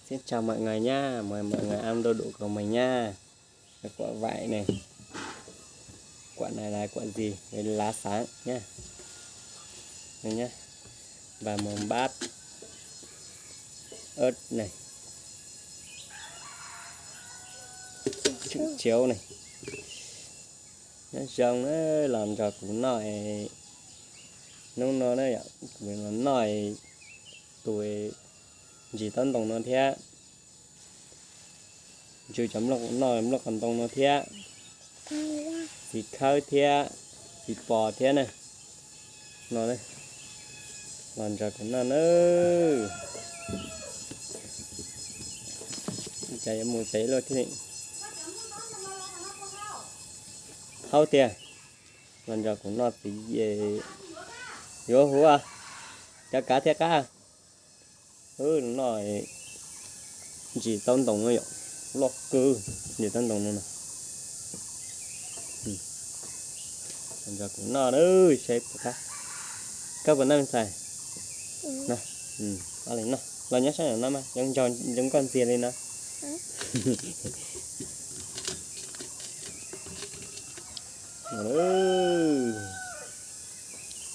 Xin chào mọi người nhá, mời mọi người ăn đu đủ của mình nhá. Cái quả vải này, quả này là quả gì? Cái lá xả nhá. Đây nhá. Và một bát ớt này. Trứng chiếu này. Nyob zoo na, los nrog kuv noj, hnub no na yom, kuv los noj tus ntsis taub ntoo no thiab, ntsw cov nplooj, noj nplooj qos ntoo no thiab, txiv khawb thiab, txiv pos thiab na. No, los nrog kuv noj na. Cas yuav mus pem luaj thiab. Haub tiag. Los nrog kuv noj txiv, yuav hu cov kav thiab qab. Noj ntsis taub ntoo no yom, loj kawg ntsis taub ntoo no. Los nrog kuv noj na, saib puas qab. Koj puas noj me ntxhais? Los nyob sab no mas zoo nkauj ntxiag li no.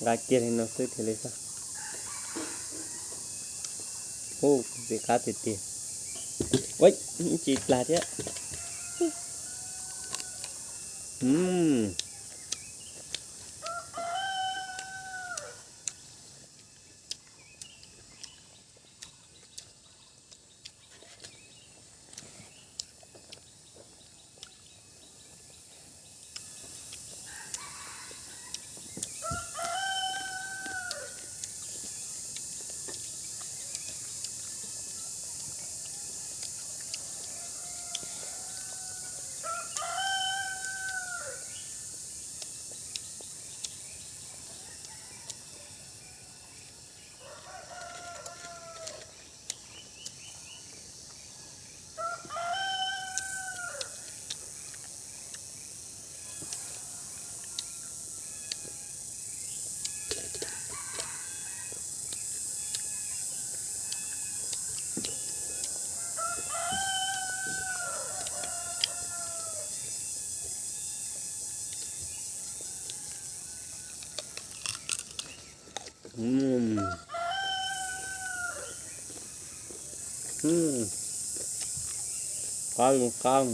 Nqa kiag li no xwb thiaj li xwb. Ub, ntxim qab tiag tiag. Ua, ib ce plag thiab. Qab li qab.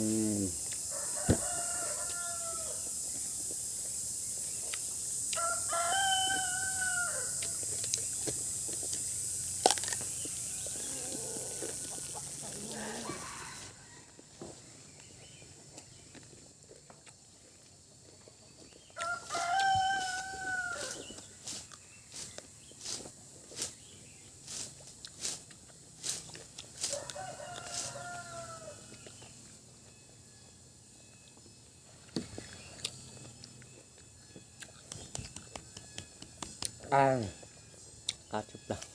Qab tshaj plaws.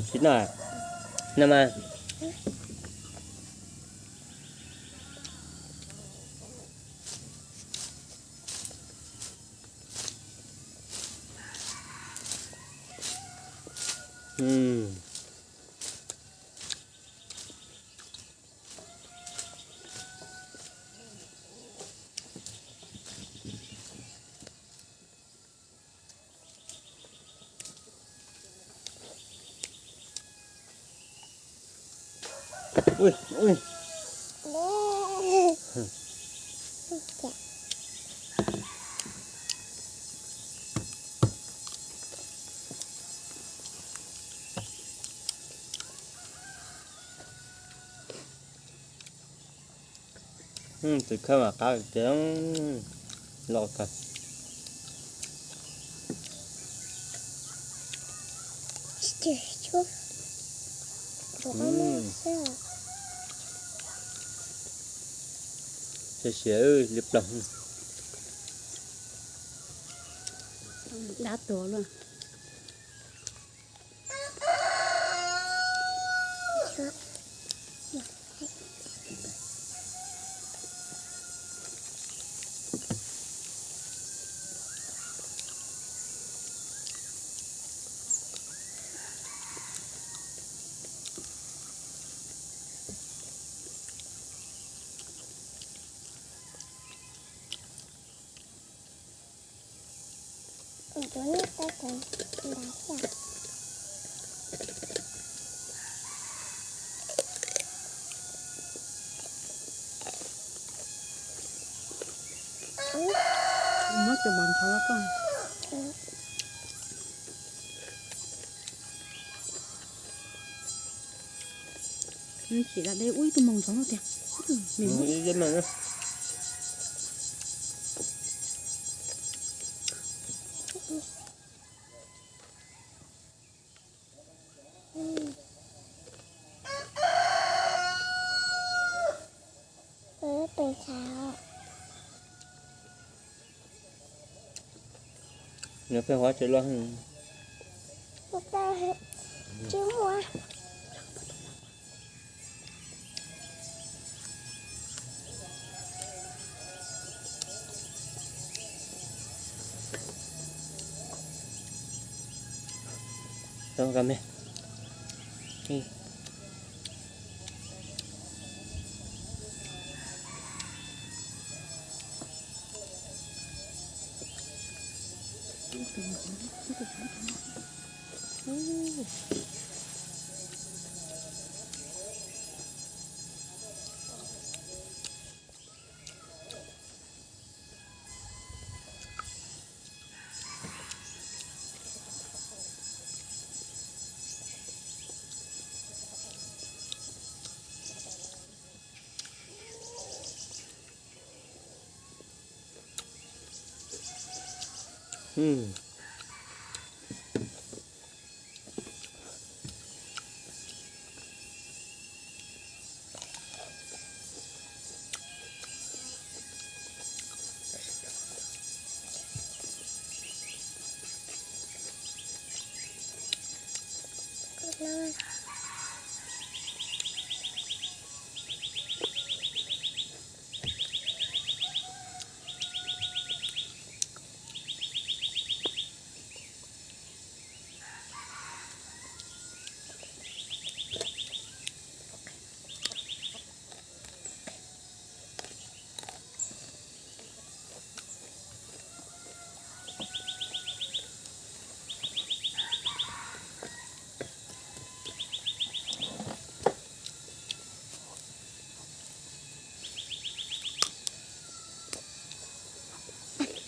Tsis noj, noj mas. Txiv khawb mas qab tiag, loj kawg. Siav siav li plaws. Dab tuag luaj. Tus nej tau cov ntas thiab. Muab tus mos ntxhov los koj. Tsis da deb ua ib tug mos ntxhov no tiag. Nws pheej huab tsev loj. Tsis muaj.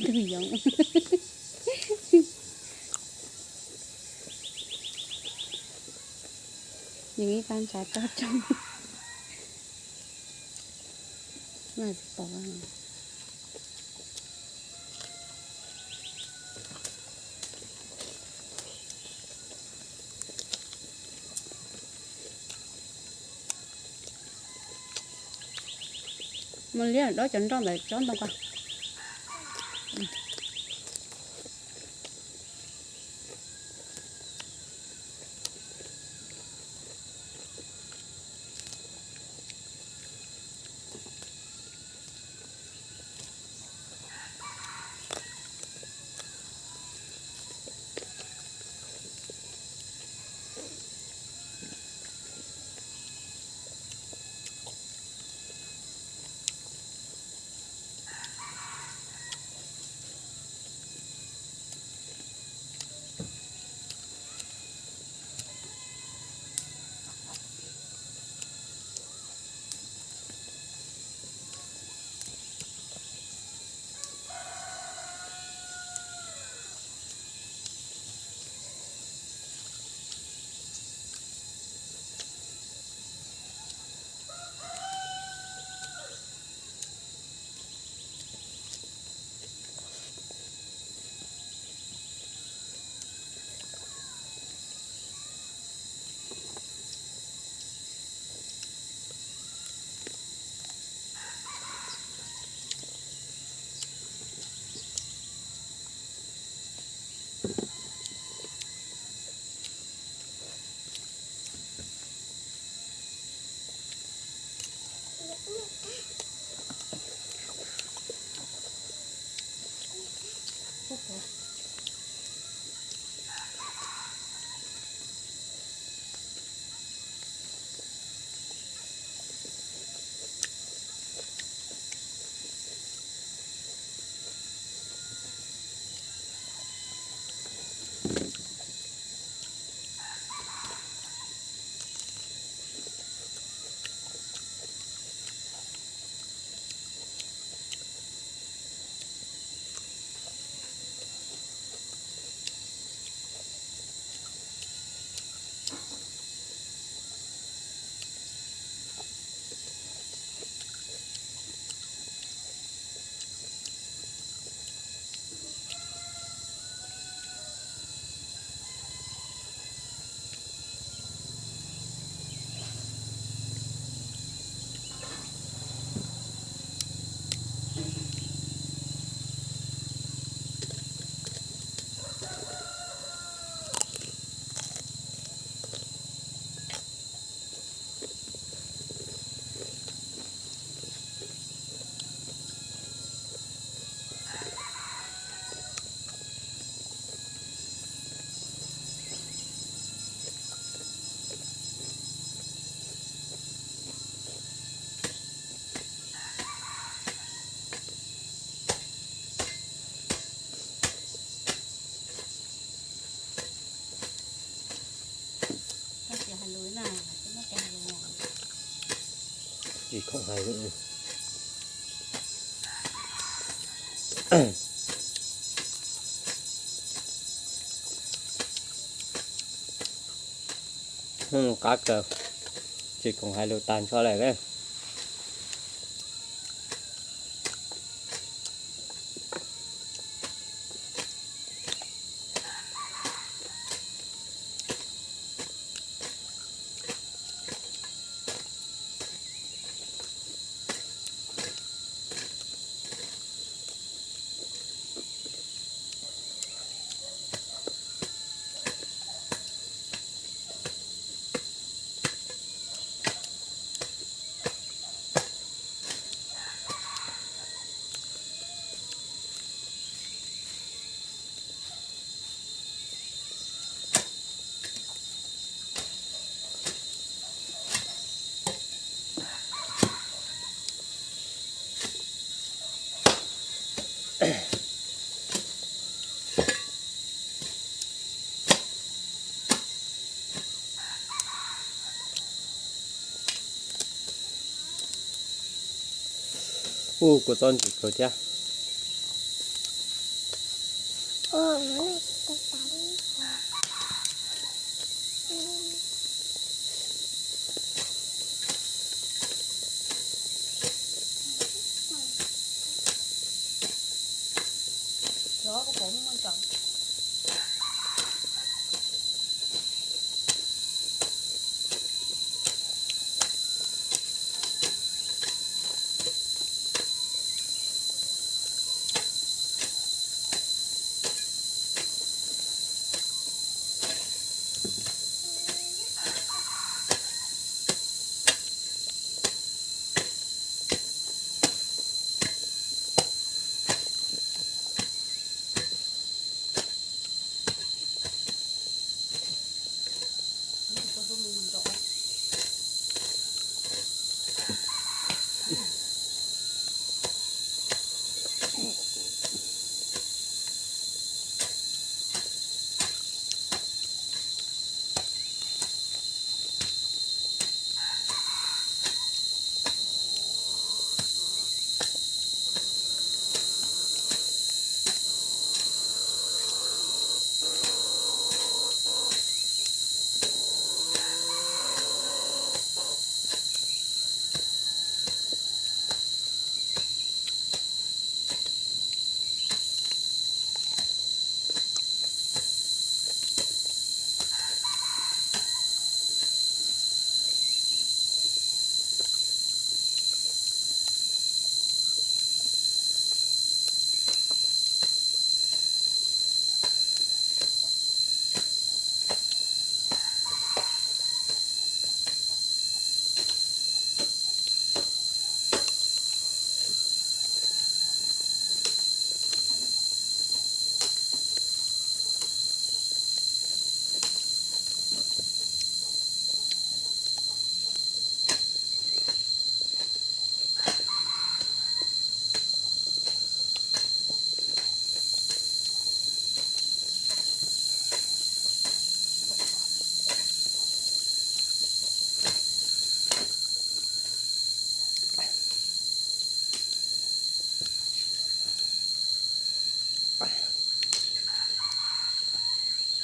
Tus yoov. Nws ib pab ntsa toj roob. Mus liab dob cov nroj ntawm tsob ntoo ko. Tsis khoom hais lus. Hnub no qab kawg, tsis khoom hais lus tag nrho lawm na. Ub, kua txob ntsim kawg thiab.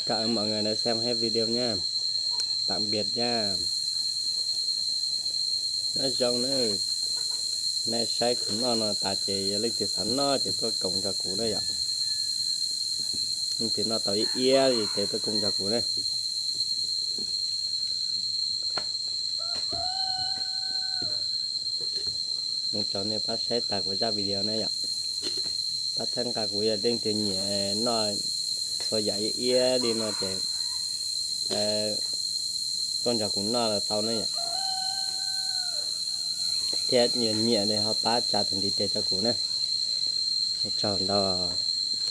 Cảm ơn mọi người đã xem hết video nha. Tạm biệt nha. Nyob zoo na. Nay saib kuv noj no tas ces yog leej twg xav noj ces tuaj koom nrog kuv na yom. Leej twg noj tau ib iab ces tuaj koom nrog kuv na. Mus tsaug nej pab saib tas kuv zaj video na yom. Pab txhawb nqa kuv, yog leej twg nyiam noj txhua yam ib iab li no ces tuaj nrog kuv noj los tau na yom. Thiab yog nyiam li ho pab tsa tus ntiv tes rau kuv na. Mus tsaug ntau.